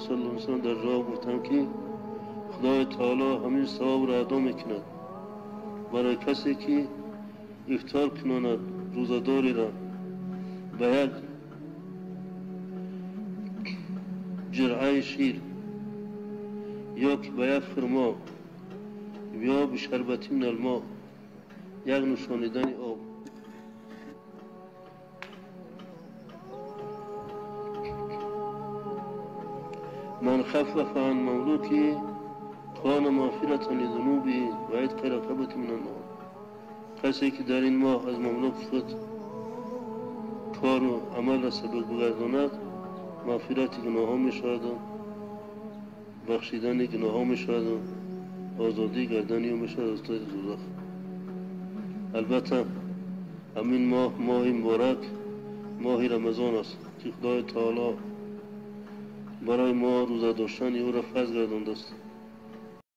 صلی الله علیه و سلم در جواب گفتند که خدای تعالی همین ثواب را ادا میکند برای کسی که افطار کناند روزه‌داری را به یک جرعه شیر یا که به یک خرما یا به شربتی من الماء، یک نوشانیدن آب. من خفف عن مملوکی کان مغفرة لذنوبه و عتق رقبة من النار. کسی که در این ماه از مملوک خود کار و عمل را سبک بگرداند، مغفرت گناه ها می شود و بخشیدن گناه ها می شود و آزادی گردنی او می شود از دوزخ. البته همین ماه، ماه مبارک، ماه رمضان است که خدای تعالی برای ما روزه داشتن او را فرض گردانده است.